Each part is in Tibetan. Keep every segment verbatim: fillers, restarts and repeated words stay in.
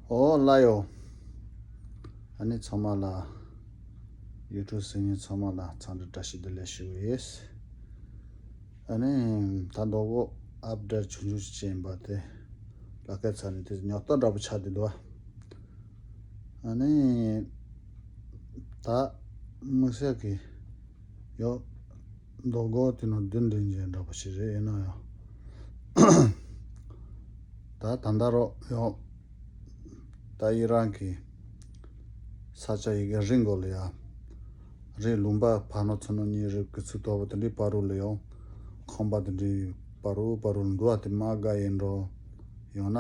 ཨོ་ལགས་ཡོ། ཨ་ནི་ཚང་མ་ལ། ཡུ་ཊུབ་གཟིགས་མཁན་ཚང་མ་ལ་འཚམས་འདྲི་བཀྲ་ཤིས་བདེ་ལེགས་ཞུ་གི་ཡིན། ཨ་ནི་ད་མདོ་སྒོ་ཨབ་ཌེཊ་ཆུང་ཆུང་ཞིག་བྱས་ཡིན་པ་དེ་ལ་སྐད་ཚ་ནས་དེ་ཉོག་ཏོ་འདྲ་པོ་ཆགས་བསྡད་འདུག་ཨ་ནི་ད་དམིགས་བསལ་གྱི་ཡོ། མདོ་སྒོ་དེ་ནང་བདུན་བདུན་ཅན་འདྲ་པོ་ཞིག་རེད། ཡིན་ན་ཡང་ད་ད་ལྟ་རོ་ཡོ། ད་ཨི་རན་གྱི་ས་ཆ་ཡི་གེ་རི་མགོ་ལ་ཡ། རི་ལུང་པ་ཕ་ནོ་ཚོ་ནོ་གཉིས་རི་གི་ཚུགས་ཐོག་པ་དེ་འདྲའི་བར་རུ་ལ་ཡང་ཁང་པ་དེ་འདྲའི་བར་རུ་བར་རུ་ལ་འདུག་ཨ། དེ་དམག་སྒར་ཡིན་འགྲོ། ཡང་ན་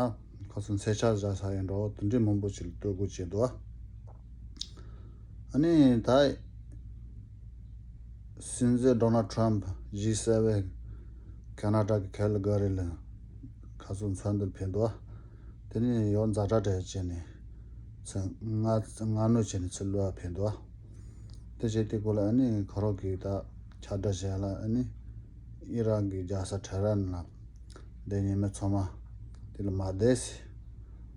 ཁོ་ཚོ་མཚོན་ཆ་བཞག་ས་ཡིན་འགྲོ། དེ་འདྲའི་མང་པོ་ཅིག་ལ་གཏོར་རྒོལ་བྱས་འདུག་ཨ། ཨ་ནི་ད་སྲིད་འཛིན་ཌོ་ནལ་ཊམ་ཇི་སེ་ཝེན་ཁེ་ན་ཌ་གི་ཁེ་ལ་གྷ་རི་ལ་ཁ་སང་ཚོགས་འདུར་ཕེབས་འདུག་དེ་ནས་ཡང་ཛ་དྲག་གྲས་བྱས་ནས་ཚེ་ང་ང་གནོད་བྱས་ནས་ཚུར་ལོག་ཕེབས་འདུག་དེ་བྱས་དེ་སྐོར་ལ་ཨ་ནི་ཁོ་རང་གིས་ད་ཁྱབ་བསྒྲགས་བྱས་ལ། ཨ་ནི་ཨི་རན་གྱི་རྒྱལ་ས་ཊེ་རན་ལ་བསྡད་མཁན་མི་ཚང་མ་དེ་ལ་མ་བསྡད་ཟེར།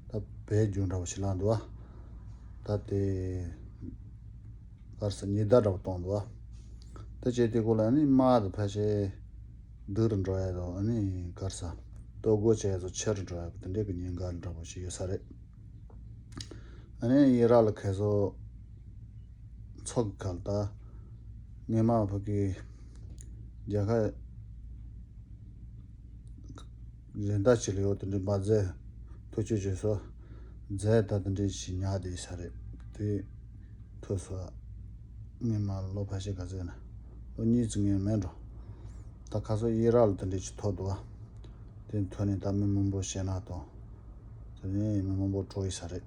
ད་བོད་རྒྱུགས་འདྲ་པོ་ཞིག་ལངས་འདུག་ད་དེ་གར་ས་ཉི་ཟླ་འདྲ་པོ་གཏོང་འདུག་དེ་བྱས་དེ་སྐོར་ལ་ཨ་ནི་དམག་དེ་ཕལ་ཆེར་སྡུག་རུ་འགྲོ་ཡ་དང་། ཨ་ནི་གར་ས་གཏོར་རྒོལ་བྱས་ཡ་ཚོ་ཆེ་རུ་འགྲོ་ཡ་གི་དེ་འདྲའི་གི་ཉེན་ཁ་འདྲ་པོ་ཞིག་ཡོད་ས་རེད། ཨ་ནི་ཨི་རག་ལ་ཁེ་སོ་ཚོགས་ཀྱི་ཁ་ལ་ད་སྔོན་མ་བོད་ཀྱི་རྒྱལ་ཁབ་གཞན་དག་ཅིག་ལ་ཡོད་དེ་འདྲའི་མ་རྫས་ཐོ་ཅོ་ཅོ་སོ་རྫས་ད་དེ་འདྲའི་ཞིག་ཉར་བསྡད་ས་རེད། དེ་ཐོས་སོ། སྔོན་མ་ལོ་ཕལ་ཆེར་ག་ཚོད་ན་ལོ་གཉིས་ཙམ་སྔོན་མེད་འགྲོ། ད་ཁ་སང་ཨི་རག་ལ་དེ་འདྲའི་ཅིག་ཐོབ་འདུག་བ། དེ་ཐོས་ནས་ད་མི་མང་པོ་ཞེད་སྣང་དང་། དེ་ནས་མི་མང་པོ་བྲོས་ཡོད་ས་རེད།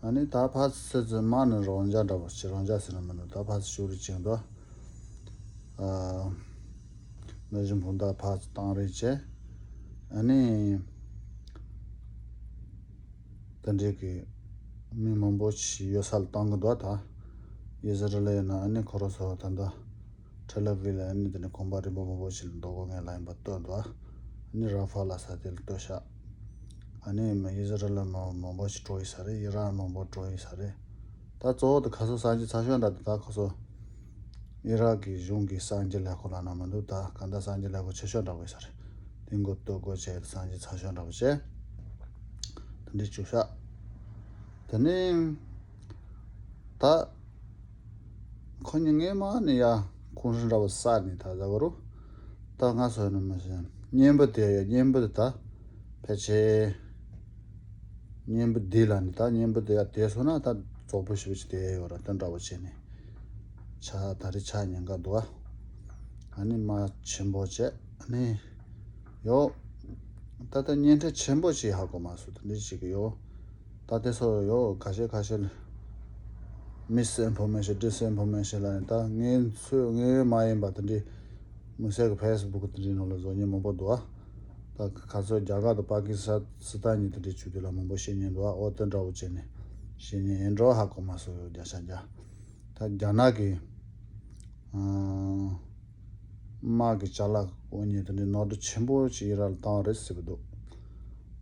ཨ་ནི་ད་ཕར་ཚུར་ཚུར་དམག་ནི་རང་འཇགས་འདྲ་པོ་ཞིག་རང་འཇགས་ཟེར་ན་མི་འདུག་ད་ཕར་ཚུར་ཤུགས་རེ་བྱེད་འདུག་ཨ། མི་བཞིན་ཕུང་ད་ཕར་ཚུར་བཏང་རེས་བྱས། ཨ་ནི་དེ་འདྲའི་གི་མི་མང་པོ་ཞིག་ཡོད་ས་ལ་བཏང་གི་འདུག་ད་ཨི་ཟི་རལ་ཡིན་ན་ཨ་ནི་ཁོ་རང་ཚོ་ད་ལྟ་ཐེལ་ཨ་ཝིབ་ལ་ཨ་ནི་དེ་ནས་གོམ་པ་རིམ་པ་མང་པོ་ཞིག་ལ་མདོ་སྒོ་ངོས་ལ་ཡིན་པ་སྟོན་འདུག་ཨ་ནི་ར་ཧྥ་ལ་ས་དེ་ལ་སྟོན་ཤག་ཨ་ནི་མི་ཨི་ཟི་རལ་མང་མང་པོ་ཞིག་བྲོས་ཡོད་ས་རེད། ཨི་རན་མང་པོ་བྲོས་ཡོད་ས་རེད། ད་གཙོ་བོ་དེ་ཁ་སང་གསར་འགྱུར་ཚ་ཤོས་འདྲ་དེ་ད་ཁོ་ཚོ་ཨི་རག་གི་གཞུང་གི་གསར་འགྱུར་ལས་ཁུངས་ལབ་ན་མི་འདུག་ད་གང་ལྟར་གསར་འགྱུར་ལས་ཁུངས་ཆེ་ཤོས་འདྲ་པོ་ཡོད་ས་རེད། དེ་མགོ་གཏོར་རྒོལ་བྱས་ཏེ་གསར་འགྱུར་ཚ་ཤོས་འདྲ་པོ་བྱས། དེ་འདྲའི་བཅུག་ཤག་དེ་ནས་ད་ཁོ་གཉིས་སྔོན་མ་ནས་ཡ་ཁོང་ཧྲི་འདྲ་པོ་བསགས་ནས་ད་ཟ་གོ་རུ། ད་ང་ཚོ་ནི་མི་ཤེས། གཉེན་པོ་དེ་ཡ་གཉེན་པོ་དེ་ད་ཕལ་ཆེར་གཉེན་པོ་དེ་ལ་ནི་ད་གཉེན་པོ་དེ་ཡ་དེ་སོང་ན་ད་བཙོག་པོ་ཞེ་པོ་ཅིག་དེ་ཡ་ཡོད་ར། དེ་འདྲ་པོ་བྱས་ནས་ཆ་ད་རེས་ཆ་ཉེན་ཁ་འདུག་ཨ་ནི་མ་ཆེན་པོ་བྱས། ཨ་ནི་ཡོ། ད་ལྟ་གཉེན་འཕྲད་ཆེན་པོ་ཞིག་ཧ་གོ་མ་སོང་། དེ་འདྲ་ཞིག་གི་ཡོ། ད་དེ་ཚོ་ཡོ་ཁ་ཤས་ཁ་ཤས་ལ་མིས་ཨིན་ཕོར་མེ་ཤོན་ཌིས་ཨིན་ཕོར་མེ་ཤོན་ལབ་ནས་ད་ངའི་ཚོས་ངའི་མ་ཡིན་པ་དེ་འདྲའི་དམིགས་བསལ་གྱི་ཕེ་སི་བུག་དེ་འདྲའི་ནང་ལ་བཟོ་མཁན་མང་པོ་འདུག་ཨ། ད་ཁ་ཚོ་རྒྱ་གར་དང་པ་ཀི་སི་ཐན་གཉིས་དེ་འདྲའི་ཆུ་དེ་ལ་མང་པོ་བཤད་མཁན་འདུག་ཨ། ཨོ་དེ་འདྲ་བོ་བྱས་ནས་བཤད་མཁན་ཡིན་འགྲོ་ཧ་གོ་མ་སོང་། ཡོ་བརྒྱ་ཆ་བརྒྱ། ད་རྒྱ་ནག་གི་ཨང་། དམག་གི་ཅ་ལག་འོ་ཉིད་དེ་འདྲའི་ནོར་འཁྲུལ་ཆེན་པོ་ཞིག་ཨི་རན་ལ་བཏང་བ་རེད་ཟེར་གྱི་འདུག་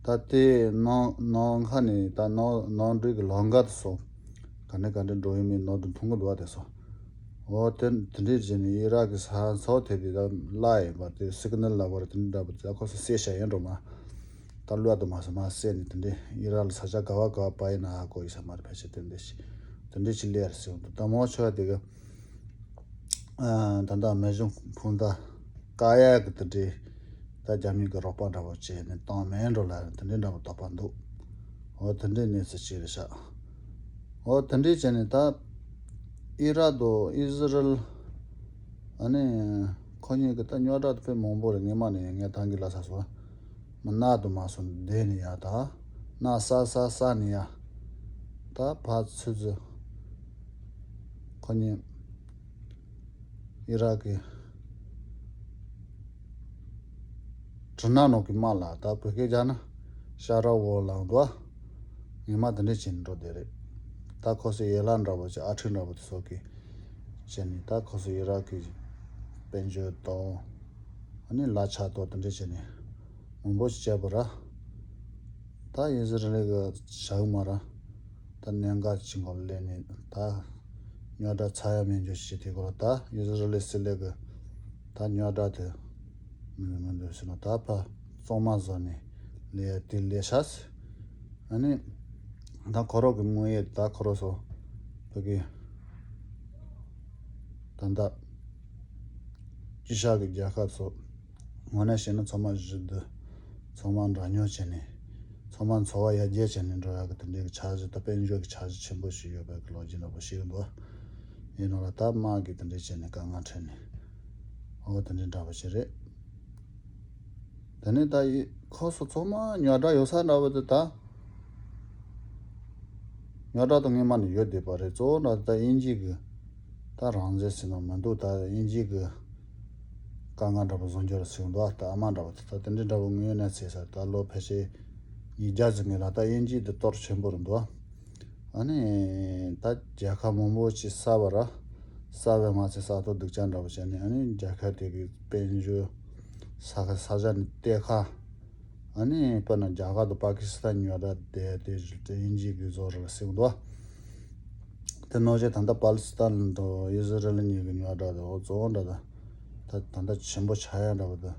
ད་ལྟའི་ནང་ནང་ཁ་ནས་ད་ནང་ནང་འགྲུལ་གྱི་ལམ་ཁ་དེ་ཚོ་ག་ནས་ག་འདྲ་འགྲོ་ཡོད་མེད་ནོར་འཁྲུལ་མཐོང་གི་འདུག་བ་དེ་ཚོ། འོ་དེ་དེ་འདྲའི་རྗེས་ནས་ཨི་རན་གྱི་ས་མཚམས་དེ་དེ་ད་གླ་ཡིན་པ་དེ་སི་གི་ནལ་ལབ་པ་རེད། དེ་འདྲ་པོ་དེ་ད་ཁོ་ཚོ་བསད་བཞག་ཡིན་འགྲོ་མ། ད་གློད་དུ་མ་སོང་མ་བསད་ནས་དེ་འདྲའི་ཨི་རན་ལ་ས་ཆ་ག་བ་ག་བ་པ་ཡིན་ན་ཧ་གོ་ཡོད་ས་མ་རེད། ཕལ་ཆེར་དེ་འདྲ་ཞིག་དེ་འདྲ་ཞིག་སླེབས་རེད་ཟེར་གྱི་འདུག་ད་མོ་ཆོ་དེ་གི་ད་ལྟ་མེ་གཞུང་འཕུར་མདའ་བཀག་ཡག་གི་དེ་འདྲའི་ད་རྒྱ་མི་གི་རོགས་པ་འདྲ་པོ་བྱས་ནས་བཏང་མེད་འགྲོ་ལ་དེ་འདྲའི་འདྲ་པོ་དོགས་པ་འདུག་འོ་དེ་འདྲའི་གནས་ཚུལ་ཅིག་རེད་ཤག་འོ་དེ་འདྲའི་བྱས་ནས་ད་ཨི་རག་དང་ཨི་ཟི་རལ་ཨ་ནི་ཁོ་གཉིས་ཀྱི་ད་རྙོག་དྲ་དེ་དཔེ་མང་པོ་རེད། སྔོན་མ་ནས་ངས་ཐང་གི་ལ་ས་སོ་མི་ནག་དུ་མ་སོང་བསྡད་ནས་ཡ་ད་ནག་ས་ས་ས་ནས་ཡ་ད་ཕར་ཚུར་ཚུར་ཁོ་གཉིས། ཨི་རག་གི་གྲི་ནག་ནང་གི་དམག་ལ་ད་བོད་སྐད་རྒྱག་ན་ཤ་ར་བོ་ལངས་འདུག་ཨ། ངས་མ་དེ་འདྲས་བྱས་ནས་འགྲོ་བསྡད་རེད། ད་ཁོ་ཚོས་ཡན་ལག་འདྲ་པོ་ཅིག་ཨ་ཁྲིག་འདྲ་པོ་དེ་ཚོ་གི་བྱས་ནས་ད་ཁོ་ཚོས་ཨི་རག་གི་དཔལ་འབྱོར་དང་ཨ་ནི་གླ་ཆ་དང་དེ་འདྲས་བྱས་ནས་མང་པོ་ཞིག་བྱས་པ་ར། ད་ཨི་ཟི་རལ་གི་ཞག་མ་ར་ད་གནད་འགག་ཅིག་གོ་སླེབས་ནས་ད་རྙོག་དྲ་ཚ་ཡ་མེད་འཇོག་བྱེད་དེ་གོ་ད་ཨི་ཟི་རལ་སྲིད་ལས་གི་ད་རྙོག་དྲ་དེ་མི་མི་འདུག་ཟེར་ན་ད་ཕ་གཙང་མ་བཟོ་ནས་ལས་དེ་ལས་ཤ་ཟེར། ཨ་ནི་ད་ཁོ་རོག་གི་དམིགས་ཡུལ་ད་ཁོ་རོག་སོ་བོད་གི་ད་ད་ཅི་ཤག་གི་རྒྱལ་ཁབ་སོ། དངོས་གནས་བཤད་ན་ཚང་མ་ཞི་བདེ། ཚང་མ་འདྲ་མཉམ་བྱས་ནས། ཚང་མ་འཚོ་བ་ཡར་རྒྱས་བྱས་ནས་འགྲོ་ཡག་གི་དེ་འདྲའི་གི་འཆར་གཞི་དང་དཔལ་འབྱོར་གྱི་འཆར་གཞི་ཆེན་པོ་ཞིག་ཡོད་པའི་གི་ལོ་རྒྱུས་འདྲ་པོ་ཞིག་འདུག་ཡིན་ནོ་ལ་ད་དམག་གིས་དེ་འདྲའི་བྱས་ནས་དཀའ་ངལ་འཕྲད་ནས། འོ་དེ་འདྲའི་འདྲ་པོ་ཞིག་རེད། དེ་ནས་ད་ཡི་ཁོ་སོ་ཚང་མ་རྙོག་དྲ་ཡོད་ས་འདྲ་པོ་དེ་ད། རྙོག་དྲ་དང་སྔོན་མ་ནས་ཡོད་བསྡད་པ་རེད། གཙོ་བོ་ན་ད་དབྱིན་ཇི་གི་ད་རང་བཙན་ཟེར་ན་མི་འདུག་ད་དབྱིན་ཇི་གི་དཀའ་ངལ་འདྲ་པོ་བཟོ་འགྱུར་ཟེར་འདུག་ད་ཨ་མ་འདྲ་པོ་དེ་ད་དེ་འདྲའི་འདྲ་པོ་དངོས་གནས་ཟེར་ས་ད་ལོ་ཕལ་ཆེར་ཉིས་བརྒྱ་ཙམ་ངེས་ལ་ད་དབྱིན་ཇི་དེ་གཏོར་ཆེན་པོ་རུ་འདུག་ཨ་ནི་ད་རྒྱལ་ཁབ་མང་པོ་ཅིག་གསར་བ་ར་གསར་བའི་མ་ཚད་གསར་གཏོད་སྡུག་ཅག་འདྲ་པོ་བྱས་ནས་ཨ་ནི་རྒྱལ་ཁབ་དེ་གི་དཔལ་འབྱོར་ས་ཁ་ས་ཆ་ནས་གཏེར་ཁ། ཨ་ནི་དཔེར་ན་རྒྱ་གར་དང་པ་ཀི་སི་ཐན་ཉོ་ད་དེ་དེ་དབྱིན་ཇི་གི་བཟོ་རུ་སྲིད་འདུག་དེ་ནང་བཞིན་ད་ལྟ་པ་ལི་སི་ཐན་དང་ཨི་ཟི་རལ་གཉིས་ཀྱི་ཉོ་ད་དེ་འོ་གཙོ་བོ་འདྲ་ད་ད་ད་ལྟ་ཆེན་པོ་ཆགས་ཡ་འདྲ་པོ་དེ་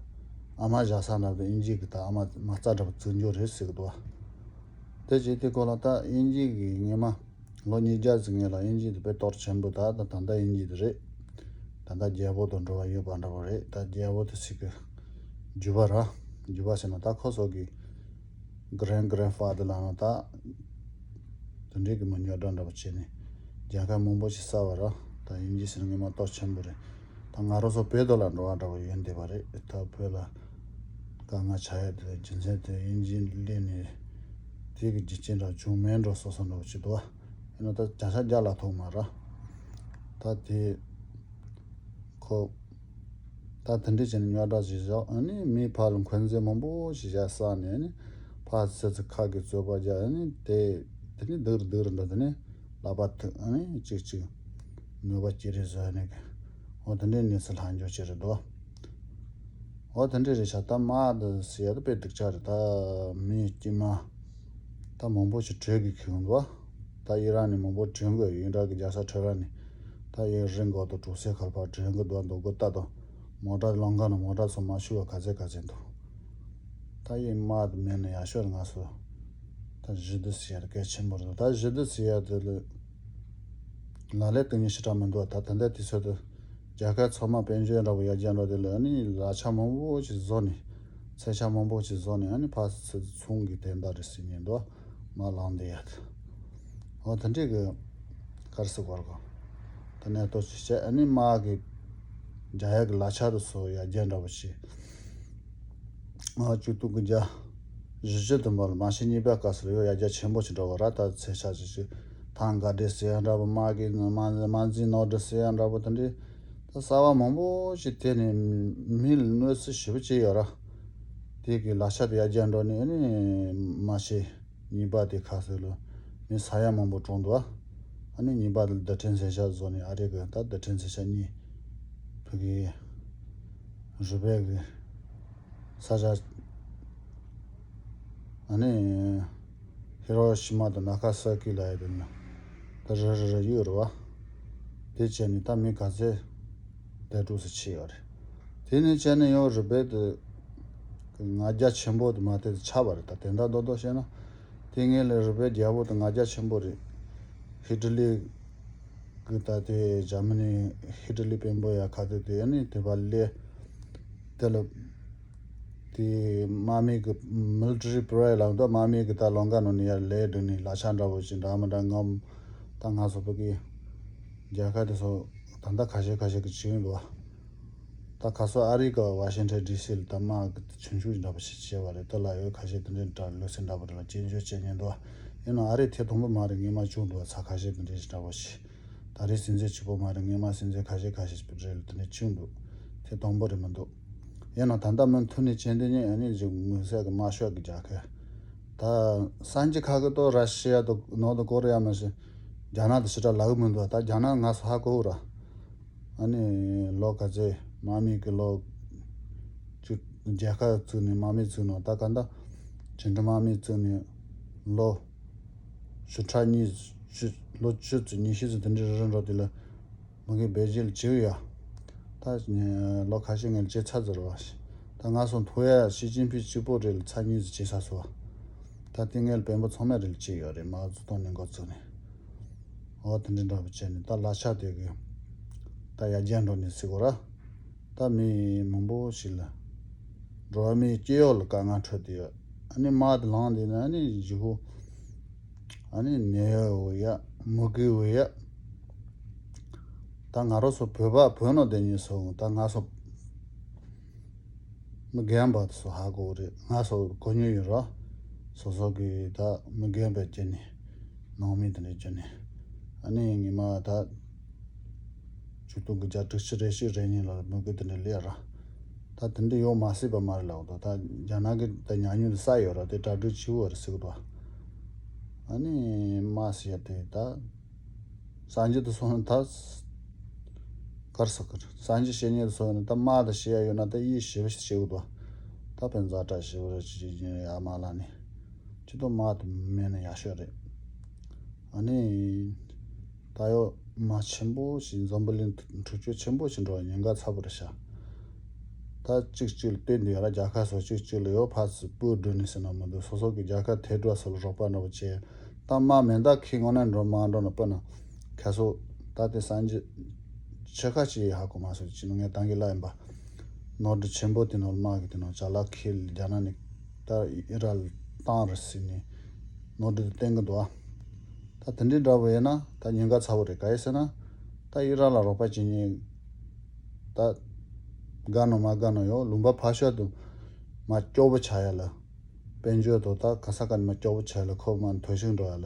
ཨ་མ་བཞག་ས་འདྲ་པོ་དེ་དབྱིན་ཇི་གི་ད་ཨ་མ་མ་རྩ་འདྲ་པོ་བཙུགས་འགྱུར་རེད་ཟེར་གི་འདུག་དེ་བྱས་དེ་ཁོ་ལ་ད་དབྱིན་ཇི་གི་ངེས་མ། ལོ་ཉིས་བརྒྱ་ཙམ་སྔོན་ལ་དབྱིན་ཇི་དེ་དཔེ་གཏོར་ཆེན་པོ་ད་ད་ད་ལྟ་དབྱིན་ཇི་དེ་རེད། ད་ལྟ་རྒྱལ་པོ་དང་འབྲེལ་བ་ཡོད་པ་འདྲ་པོ་རེད། ད་རྒྱལ་པོ་དེ་ཞིག་གི་རྒྱུད་པ་ར། རྒྱུད་པ་ཟེར་ན་ད་ཁོ་ཚོ་གི་གྷ་རན་གྷ་རན་ཕ་དར་ལ་ན་ད་དེ་འདྲའི་གི་མི་ཉོ་སྒྲ་འདྲ་པོ་བྱས་ནས་རྒྱལ་ཁབ་མང་པོ་ཞིག་གསར་བ་ར། ད་དབྱིན་ཇི་ཟེར་ན་ངེས་མ་གཏོར་ཆེན་པོ་རེད། ད་ང་རང་ཚོ་བོད་དོ་ལ་འགྲོ་བ་འདྲ་པོ་ཡོད་འདི་པ་རེད། ད་བོད་ལ་དཀའ་ངལ་ཆགས་ཡ་དེ་རྒྱུ་མཚན་དེ་དབྱིན་ཇི་སླེབས་ནས་དེ་གི་རྒྱུ་རྐྱེན་འདྲ་བྱུང་མེད་འགྲོ་བཟོ་བཟོ་འདྲ་པོ་ཅིག་འདུག་ཡིན་ན་ད་བརྒྱ་ཆ་བརྒྱ་ལ་ཐོག་མ་ར། ད་དེ་ཁོ་ད་དེ་འདྲས་བྱས་ནས་རྙོག་དྲ་ཞིག་བཞག་ཨ་ནི་མི་ཕར་ལ་འཁོན་འཛིན་མང་པོ་ཞིག་བཞག་བསགས་ནས་ཨ་ནི་ཕར་ཚུར་ཚུར་ཁ་གི་རྩོད་པ་རྒྱག་ཨ་ནི་དེ་དེ་ནི་སྡུག་རུ་སྡུག་རུ་འགྲོ་དེ་ནི་ལག་པ་ཐུག་ཨ་ནི་གཅིག་གཅིག་ནུས་པ་ཅི་རིགས་བཟོས་ནས་གི་འོ་དེ་འདྲས་གནས་ཚུལ་ལྷག་འཇོག་བྱེད་རེད་དོ། འོ་དེ་འདྲས་རེད་ཤག་ད་དམག་དེ་ཟེར་ཡ་དེ་དཔེ་སྡུག་ཅག་རེད། ད་མི་དཀྱུས་མ་ད་མང་པོ་ཞིག་བྲོས་གི་ཁེལ་འདུག་ད་ཨི་རན་ནས་མང་པོ་བྲོས་འགོ་ཡིན་འདྲ་གི་རྒྱལ་ས་ཁྲོ་ར་ནས་ད་ཨི་རན་གོ་དང་གྲོང་གསེབ་ཁར་ཕར་བྲོས་འགོ་འདུག་འདུག་གོ་ད་དང་མོ་ཊ་ལམ་ཁ་ན་མོ་ཊ་ཚོ་མ་ཤུ་བ་ག་ཚད་ག་ཚད་འདུག་ད་ཨི་དམག་དེ་མེད་ན་ཡག་ཤོས་རེད། ང་ཚོ་ད་ཞི་བདེ་ཟེར་ཡ་དེ་གལ་ཆེན་པོ་རེད། ད་ཞི་བདེ་ཟེར་ཡ་དེ་ལ་ལ་ལས་དོན་སྙིང་ཞེ་དྲག་མི་འདུག་ད་ད་ལྟ་དུས་ཚོད་དུ་རྒྱལ་ཁབ་ཚང་མ་དཔལ་འབྱོར་འདྲ་པོ་ཡར་རྒྱས་འགྲོ་དེ་ལ་ཨ་ནི་ལག་ཆ་མང་པོ་ཞིག་བཟོ་ནས་མཚོན་ཆ་མང་པོ་ཞིག་བཟོ་ནས་ཨ་ནི་ཕར་ཚུར་ཚོང་གི་དོན་དག་རེད་ཟེར་ཉན་འདུག་མ་ལངས་བསྡད་ཡ་དེ། འོ་དེ་འདྲས་གི་གར་སི་གོར་གོ་དེ་ནས་ལྟོ་ཅི་བྱས་ཨ་ནི་དམག་གི་རྒྱག་ཡ་གི་ལག་ཆ་དེ་ཚོ་ཡར་རྒྱས་འདྲ་པོ་བྱས། ང་བཅུ་དྲུག་གི་བརྒྱ། བཞི་བཅུ་དུ་འབར་མ་ཤི་གཉིས་པའི་སྐབས་སུ་ཡོད་ཡར་རྒྱས་ཆེན་པོ་ཞིག་འགྲོ་བ་ར། ད་ཚེ་ཆ་ཅིག་ཅིག་ཐང་ག་འདྲེ་ཟེར་ཡ་འདྲ་པོ་དམག་གི་དམག་དམག་འཛིན་ནོར་འདྲེ་ཟེར་ཡ་འདྲ་པོ་དེ་འདྲའི་ད་གསར་བ་མང་པོ་ཞིག་དེ་ནས་མི་ལ་གནོད་འཚེ་ཞེ་པོ་བྱས་ཡོད་ར། དེ་གི་ལག་ཆ་དེ་ཡར་རྒྱས་འགྲོ་ནས་ཨ་ནི་མ་ཤི་གཉིས་པ་དེ་ཁ་སོ་ལ་མི་ས་ཡ་མང་པོ་གྲོངས་འདུག་ཨ་ནི་གཉིས་པ་དེ་རྡུལ་ཕྲན་ཚོན་ཆ་བཟོ་ནས་ཨ་རི་གི་ད་རྡུལ་ཕྲན་ཚོན་ཆ་གཉིས་ཕ་གི་རུ་སྦལ་གི་ས་ཆ་ཨ་ནི་ཧི་རོ་ཤི་མ་དང་ན་ཀ་ས་ཀི་ལ་ཡ་དེ་ནི་ད་རི་རི་རི་ཡོད་རེད་བ། དེ་བྱས་ནས་ད་མི་ག་ཚད་དེ་འགྲོ་སུ་ཆེ་ཡོད་རེད། དེ་ནས་བྱས་ནས་ཡང་རུ་སྦལ་དེ་ང་རྒྱལ་ཆེན་པོ་དེ་མ་དེ་ཆགས་པ་རེད། ད་དེ་འདྲ་རྡོག་རྡོག་བཤད་ན་དེ་ངས་ལས་རུ་སྦལ་རྒྱལ་པོ་དེ་ང་རྒྱལ་ཆེན་པོ་རེད། ཧི་ཏི་ལི་གི་ད་དེ་འཇར་མ་ནི་ཧི་ཏི་ལི་དཔོན་པོ་ཡ་ཁ་དེ་དེ་ནི་དེ་བ་ལས་དེ་ལ་དེ་དམག་མི་གི་མི་ལི་ཊ་རི་པ་རེ་ལ་འདུག་དམག་མི་གི་ད་ལམ་ཁ་ནང་ནས་ཡར་ལས་སྒྲིག་ནས་ལག་ཆ་འདྲ་པོ་ཅིག་འདྲ་མི་འདྲ་ངམ་ད་ང་ཚོ་བོད་ཀྱི་རྒྱལ་ཁབ་དེ་ཚོ་ད་ལྟ་ཁ་ཤས་ཁ་ཤས་ཀྱི་བྱེད་ཀྱི་འདུག་ད་ཁ་སང་ཨ་རི་གི་ཝ་ཤིང་ཊོན་ཌི་སི་ལ་ད་དམག་གི་ཆུང་ཆུང་འདྲ་པོ་ཞིག་བྱས་པ་རེད། དེ་ལ་ཡོད་ཁ་ཤས་དེ་འདྲའི་འདྲ་ལུགས་སྲོལ་འདྲ་པོ་རེད་ལ་སྐྱོན་བརྗོད་བྱེད་ཉེན་འདུག་ཡིན་ནའང་ཨ་རི་ཐེངས་དང་པོ་མ་རེད། སྔོན་མ་བྱུང་འདུག་ཚ་ཁ་ཤས་དེ་འདྲའི་འདྲ་པོ་ཞིག་ད་རེས་སྲིད་འཛིན་གཅིག་པོ་མ་རེད། སྔོན་མ་སྲིད་འཛིན་ཁ་ཤས་ཁ་ཤས་རེད་ལ་དེ་འདྲ་བྱུང་འདུག་ཐེངས་དང་པོ་རེད་མི་འདུག་ཡིན་ནའང་ད་ལྟ་མུ་མཐུད་ནས་བྱས་འདི་ཉིད་ཨ་ནི་ཅིག་མི་སེར་གི་དམར་ཤོག་གི་རྒྱལ་ཁབ་ད་སངས་རྒྱས་ཁ་གི་ཏོ་ར་ཤི་ཡ་དང་ནོར་ཐ་ཀོ་རི་ཡ་མ་ཞིག་རྒྱ་ནག་དང་ཞེ་དྲག་ལབ་གི་མི་འདུག་ད་རྒྱ་ནག་ང་ཚོ་ཧ་གོ་ར། ཨ་ནི་ལོ་ག་ཚད་དམག་མི་གི་ལོ་བཅུ་རྒྱལ་ཁབ་བཙུགས་ནས་དམག་མི་བཙུགས་ནོ་ད་ག་འདྲ་ཇི་འདྲ་དམག་མི་བཙུགས་ནས་ ལོ་བཅུ་ཕྲག་གཉིས་བཅུ་ལོ་བཅུ་ཙམ་ཉི་ཤུ་ཙམ་དེ་འདྲའི་རིང་འགྲོ་དེ་ལ་མི་གིས་བེད་སྤྱོད་ལ་བྱེད་ཡ། ད་ལོ་ཁ་ཤས་ངས་ལ་བྱེད་ཚར་ཟེར་བ། ད་ང་ཚོ་མཐོ་ཡ་ཞི་ཅིན་ཕིང་གཅིག་པོ་རེད་ལ་ཚར་གཉིས་ཙམ་བྱེད་ས་སོ། ད་དེ་ངས་ལ་བོད་པ་ཚང་མས་རེད་ལ་བྱེད་ཡོད་རེད། མའོ་ཙེ་ཏུང་ནས་འགོ་བཙུགས་ནས། འོ་དེ་འདྲའི་འདྲ་པོ་བྱས་ནས་ད་ལ་ཆ་དེ་གི་ད་ཡར་རྒྱས་འགྲོ་ནས་ཟེར་གོ་ར། ད་མི་མང་པོ་ཞིག་ལ་འགྲོ་བ་མིའི་སྐྱེ་གཡོག་ལ་དཀའ་ངལ་འཕྲད་དེ་ཡོད། ཨ་ནི་མ་དེ་ལངས་དེ་ནི་ཨ་ནི་ཇི་ཧུ་ཨ་ནི་ནད་གཡོག་འོ་ཡ་མུ་གེ་འོ་ཡ། ད་ང་རང་ཚོ་བོད་པ་བོད་ནང་བསྡད་ཉན་སོང་ད་ང་ཚོ་མི་རྒན་པ་ཚོ་ཧ་གོ་རེད། ང་ཚོ་གོ་མྱོང་ཡོད་ར། སོ་སོ་གི་ད་མི་རྒན་པའི་རྒྱུ་ནས་ནང་མི་དེ་འདྲའི་རྒྱུ་ནས་ཨ་ནི་ངེད་མ་ད། ཆིག་སྟོང་དགུ་བརྒྱ་དྲུག་ཅུ་རེ་བཞི་རེ་གཉིས་ལ་མི་གི་དེ་འདྲ་ལས་ར། ད་དེ་འདྲ་ཡོང་མ་སྲིད་པ་མ་རེད་ལབ་འདུག་ད་རྒྱ་ནག་གི་ད་ཉམས་མྱོང་དེ་ས་ཡོད་ར་དེ་གྲ་སྒྲིག་བྱེད་དགོས་རེད་ཟེར་གི་འདུག་ཨ་ནི་མ་ཟེར་ཡ་དེ་ད་སངས་རྒྱས་དེ་སོང་ད་གར་ས་གར་སངས་རྒྱས་བཤེས་གཉེན་དེ་སོང་ད་མ་ད་བཤད་ཡ་ཡོད་ན་ད་ཡིད་ཞིབ་བྱེད་གི་འདུག་ད་དཔེ་ཛ་དྲག་ཞིབ་རེ་བྱེད་ཀྱི་ཡ་མ་ལ་ནི་ཅི་ཏོ་མ་དེ་མེད་ན་ཡག་ཤོས་རེད། ཨ་ནི། ད་ཡོད་མ་ཆེན་པོ་ཞིག་འཛམ་བུ་གླིང་འཁྲུག་ཆོས་ཆེན་པོ་ཞིག་འགྲོ་བ་ཉེན་ཁ་ཚ་པོ་རེད་ཤག་ད་གཅིག་གཅིག་ལ་བལྟས་འདུག་ཡ་ལ་རྒྱལ་ཁབ་སོ་གཅིག་གཅིག་ལ་ཡོད་ཕར་ཚུར་སྤུ་སྦྲུལ་ནས་ཟེར་ན་མི་འདུག་སོ་སོ་གི་རྒྱལ་ཁབ་དེ་འགྲོ་སོ་ལ་རོགས་པ་འདྲ་པོ་བྱས་ད་མ་མེ་མདའ་ཁྱེར་ངོ་ན་འགྲོ་མ་འགྲོ་ན་སྤུ་ན་ཁ་སོ་ད་དེ་སངས་རྒྱས་ཆེ་ཁ་ཅིག་ཧ་གོ་མ་སོང་ཅི་ནུ་ངས་ད་གི་ལ་ཡིན་པ་ནོར་འཁྲུལ་ཆེན་པོ་དེ་ནོར་མ་གི་དེ་ནོར་ཅ་ལག་ཁྱེར་རྒྱ་ནག་ནས་ད་ཨི་ར་ལ་བཏང་རེད་ཟེར་ནས་ནོར་འཁྲུལ་དེ་བསྟན་གི་འདུག་ཨ། ད་དེ་འདྲའི་འདྲ་པོ་ཡིན་ན་ད་ཉེན་ཁ་ཚ་བོ་རེད། ག་ཡིན་ཟེར་ན་ད་ཨི་རན་ལ་རོགས་པ་བྱེད་མཁན་ད་དགའ་ནོ་མ་དགའ་ནོ་ཡོད། ལུང་པ་ཕར་ཕྱོགས་དུ་མ་སྐྱོ་པོ་ཆགས་ཡ་ལ་དཔལ་འབྱོར་དང་ད་ག་ས་ག་ནས་མ་སྐྱོ་པོ་ཆགས་ཡ་ལ་ཁོ་མ་ཐོལ་ཞིག་འགྲོ་ཡ་ལ་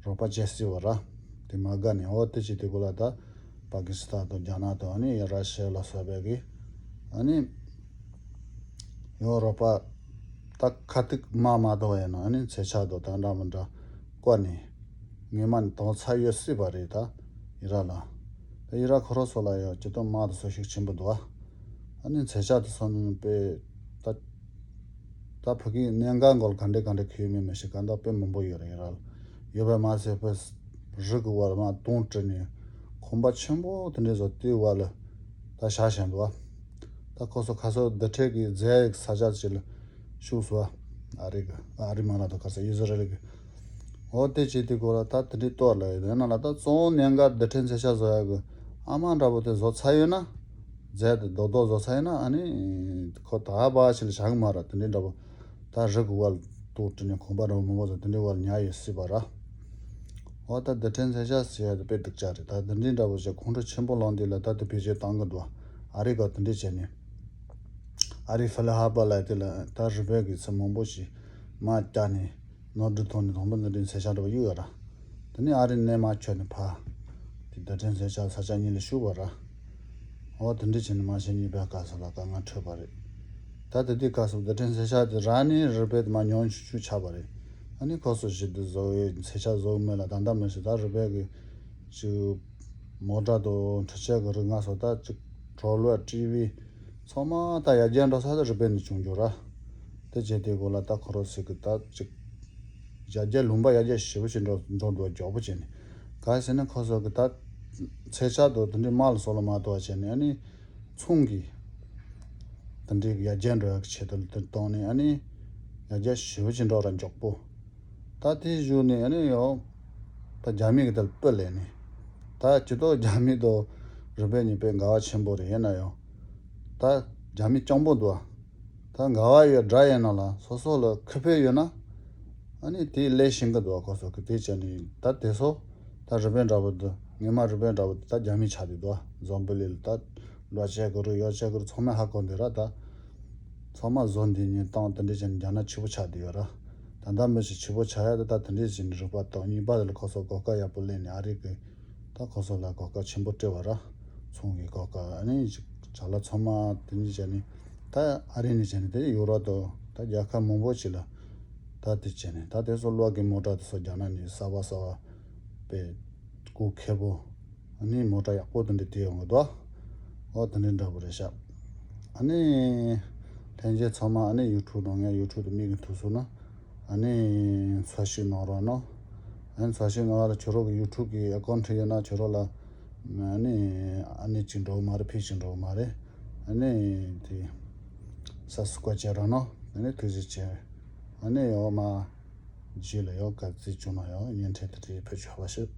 རོགས་པ་བྱེད་སྲིད་པ་ར། དེ་མ་དགའ་ནས་འོ་དེ་བྱེད་དུས་གོ་ལ་ད་པ་ཀི་སི་ཐན་དང་རྒྱ་ནག་དང་ཨ་ནི་ཡ་ར་ཤི་ཡ་ལ་སོགས་པའི་གི་ཨ་ནི། ཡོ་རོ་པ། ད་ཁ་ཐུག་མ་མ་དོ་ཡིན་ན་ཨ་ནི་མཚོན་ཆ་དོ་ད་འདྲ་མི་འདྲ་བཀོད་ནས་ངེས་མ་ནི་དོང་ཚ་ཡོད་སྲིད་པ་རེད་ད་ཡི་ར་ལ། ད་ཡི་ར་ཁོ་རོ་སོ་ལ་ཡོད་ཅི་ཏོ་མ་དོ་སོ་ཤུགས་ཆེན་པོ་འདུག་ཨ། ཨ་ནི་མཚོན་ཆ་དོ་སོ་ནི་དཔེ་ད་ད་ཕ་གི་གནད་འགག་འགོལ་ག་འདྲས་ག་འདྲས་ཁུལ་མེད་མི་ཞིག་ག་འདྲ་དཔེ་མང་པོ་ཡོད་རེད་ཡི་ར་ལ། ཡོད་པ་མ་ཟད་དཔེ་རི་གི་བར་མ་དོང་བྲི་ནས་ཁང་པ་ཆེན་པོ་དེ་འདྲས་བཟོ་དེའི་བར་ལ་ད་བཞག་བཞིན་འདུག་ཨ། ད་ཁོ་ཚོ་ཁ་སོ་འདི་འཕྲལ་གྱི་རྫས་ས་ཆ་ཅིག་ལ་ཤུགས་སུ་ཨ་རི་གི་ཨ་རི་མ་ལ་དོ་ཁ་སོ་ཨི་ཟི་རལ་གི་འོ་དེ་བྱེད་དུས་སྐོར་ལ་ད་དེ་འདྲའི་ལྟོ་ལ་ཡོད་ན་ལ་ད་གཙོ་བོ་གནད་འགག་འདི་འཕྲལ་མཚོན་ཆ་བཟོ་ཡག་གི་ཨ་མ་འདྲ་པོ་དེ་བཟོ་ཚར་ཡོད་ན་རྫས་དེ་རྡོག་རྡོག་བཟོ་ཚར་ཡོད་ན་ཨ་ནི་ཁོ་ད་བ་ཞིག་ལ་བཞག་གི་མ་ར་དེ་འདྲའི་འདྲ་པོ། ད་རི་གི་བར་ལ་ཏོག་བྲིས་ནས་ཁང་པ་འདྲ་བོ་མང་པོ་ཟེར་དེ་འདྲའི་བར་ཉར་ཡོད་སྲིད་པ་ར། འོ་ད་འདི་འཕྲལ་མཚོན་ཆ་ཟེར་ཡ་དེ་དཔེ་སྡུག་ཅག་རེད། ད་འདི་འདྲའི་འདྲ་བོ་ཞིག་ཁོང་ཁྲོ་ཆེན་པོ་ལངས་དུས་ལ་ད་དེ་བེད་སྤྱོད་བཏང་གི་འདུག་ཨ་རི་ག་དེ་འདྲས་བྱས་ནས། ཨ་རི་ཧྥི་ལ་ཧ་པ་ལ་དེ་ལ་ད་རི་བལ་གི་ཚེ་མང་པོ་ཞིག་མ་བཀྱག་ནས་ནོར་འཁྲུལ་ཐོག་ནས་དང་པོ་འདི་འདྲའི་མཚོན་ཆ་འདྲ་བོ་གཡུག་ཡ་ར། དེ་ནས་ཨ་རི་གནས་མ་ཁྱོད་ནས་ཕ། དེ་འདི་འཕྲལ་མཚོན་ཆ་ས་ཆ་གཉིས་ལ་ཤུགས་པ་ར། འོ་དེ་འདྲ་བྱས་ནས་མ་བྱས་གཉིས་པའི་སྐབས་སུ་ལ་དཀའ་ངལ་འཕྲད་པ་རེད། ད་དེ་དུས་སྐབས་སུ་བདེ་ཕྲན་མཚོན་ཆ་དེ་རག་ནས་རི་པའི་དེ་མ་ཉོ་ཆུ་ཆུ་ཆགས་པ་རེད། ཨ་ནི་ཁོ་ཚོ་ཞིག་ཏུ་བཟོ་བའི་མཚོན་ཆ་བཟོ་མེད་ལ་ད་ལྟ་མི་ཞིག་ད་རི་པའི་གི་ཅིག་མོ་ཊ་དང་འཕྲུལ་ཆས་གི་རིགས་ང་ཚོ་ད་ཅིག་གྲོ་ལོད་ཀྲི་བི་ཚང་མ་ད་ཡར་རྒྱས་འགྲོ་ས་ད་རི་པའི་ནས་བྱུང་རྒྱུ་ར། དེ་བྱས་དེ་གོ་ལ་ད་ཁོ་རོ་ཟེར་གི་ད་ཅིག་ཡར་རྒྱས་ལུང་པ་ཡར་རྒྱས་ཞེ་པོ་ཞིག་འགྲོ་འགྲོ་འདུག་མགྱོགས་པོ་བྱས་ནས་ག་ཟེར་ན་ཁོ་ཚོ་གི་ད་མཚོན་ཆ་དང་དེ་འདྲའི་དམག་ལ་སོགས་ལ་མ་གཏོགས་བྱས་ནས་ཨ་ནི། ཚོང་གི་དེ་འདྲའི་ཡར་རྒྱས་འགྲོ་ཡག་གི་ཆེད་དུ་དེ་བཏང་ནས་ཨ་ནི་ཡར་རྒྱས་ཞེ་པོ་ཅིག་འགྲོ་ར་མགྱོགས་པོ། ད་དེ་བཞུགས་ནས་ཨ་ནི་ཡང་ད་རྒྱ་མི་གི་དེ་ལ་སྤུ་ལས་ནས་ད་ཇི་ལྟར་རྒྱ་མི་དང་རི་པའི་གཉིས་པའི་འགལ་བ་ཆེན་པོ་རེད་ཡིན་ན་ཡང་ད་རྒྱ་མི་སྤྱང་པོ་འདུག་ཨ། ད་འགལ་བ་ཡོད་དགྲ་ཡིན་ན་ལ་སོ་སོ་ལ་ཁེ་ཕན་ཡོད་ན་ཨ་ནི་དེ་ལས་ཤེས་ཀྱི་འདུག་ཨ། ཁོ་ཚོ་གི་དེ་བྱས་ནས་ད་དེ་ཚོ་ད་རི་པའི་འདྲ་པོ་འདུག་ངེད་མ་རི་པའི་འདྲ་པོ་འདུག་ད་རྒྱ་མི་ཆགས་བསྡད་འདུག་ཨ། འཛམ་བུ་གླིང་ལ་ད། ལོ་བྱས་དགོས་རུ་ཡོ་བྱས་དགོས་རུ་ཚང་མས་ཧ་གོ་འདི་ར་ད། ཚང་མ་བཟོ་འདི་ཉིན་བཏང་དེ་འདྲས་བྱས་ནས་རྒྱ་ནག་ཕྱུག་པོ་ཆགས་བསྡད་ཡོད་ར། ད་ལྟ་མི་ཞིག་ཕྱུག་པོ་ཆགས་ཡ་དེ་ད་དེ་འདྲས་བྱས་ནས་རིག་པ་དང་གཉིས་པ་དེ་ལ་ཁོ་ཚོ་གོ་སྐབས་ཡག་པོ་ལེན་ནས་ཨ་རི་གི་ད་ཁོ་ཚོ་ལ་གོ་སྐབས་ཆེན་པོ་སྤྲད་པ་ར། ཚོང་གི་གོ་སྐབས་ཨ་ནི་ཅིག་ཅ་ལག་ཚང་མ་དེ་འདྲས་བྱས་ནས་ད་ཨ་རི་ནས་བྱས་ནས་དེ་ཡུ་རོབ་དང་ད་རྒྱལ་ཁབ་མང་པོ་ཞིག་ལ་ད་དེ་བྱས་ནས་ད་དེ་ཚོ་གློག་གི་མོ་ཊ་དེ་ཚོ་རྒྱ་ནག་ནས་གསར་པ་གསར་པ་དཔེ་སྐུ་ཁེ་པོ། ཨ་ནི་མོ་ཊ་ཡག་པོ་དེ་འདྲ་དེ་ཡོང་གི་འདུག་འོ་དེ་འདྲ་འདྲ་པོ་རེད་ཤག་ཨ་ནི་ལྷན་རྒྱས་ཚང་མ་ཨ་ནི་ཡུ་ཊུབ་ནང་ངས་ཡུ་ཊུབ་དུ་མིག་གི་ཐུག་སོང་ན་ ཨ་ནི་འཚོལ་ཞིབ་གནང་རོགས་གནང་། ཨ་ནི་འཚོལ་ཞིབ་གནང་བ་ལ་ཁྱོད་རང་གི་YouTube་གི་ཨེ་ཀའུན་ཊི་ཡོད་ན་ཁྱོད་རང་ལ་ཨ་ནི་ཨ་ནི་ཅིག་འགྲོ་གི་མ་རེད། ཕིག་ཅིག་འགྲོ་གི་མ་རེད། ཨ་ནི་དེ་སབ་སི་ཀ་རབ་བྱེད་རོགས་གནང་། ཨ་ནི་ཐུགས་རྗེ་ཆེ། ཨ་ནི་ཡོ་མ་རྗེས་ལ་ཡོ་ག་ཚིག་བྱུང་ན་ཡོ་བརྙན་འཕྲིན་དེ་འདྲའི་ཕེབས་ཆོག་པ་ཞིག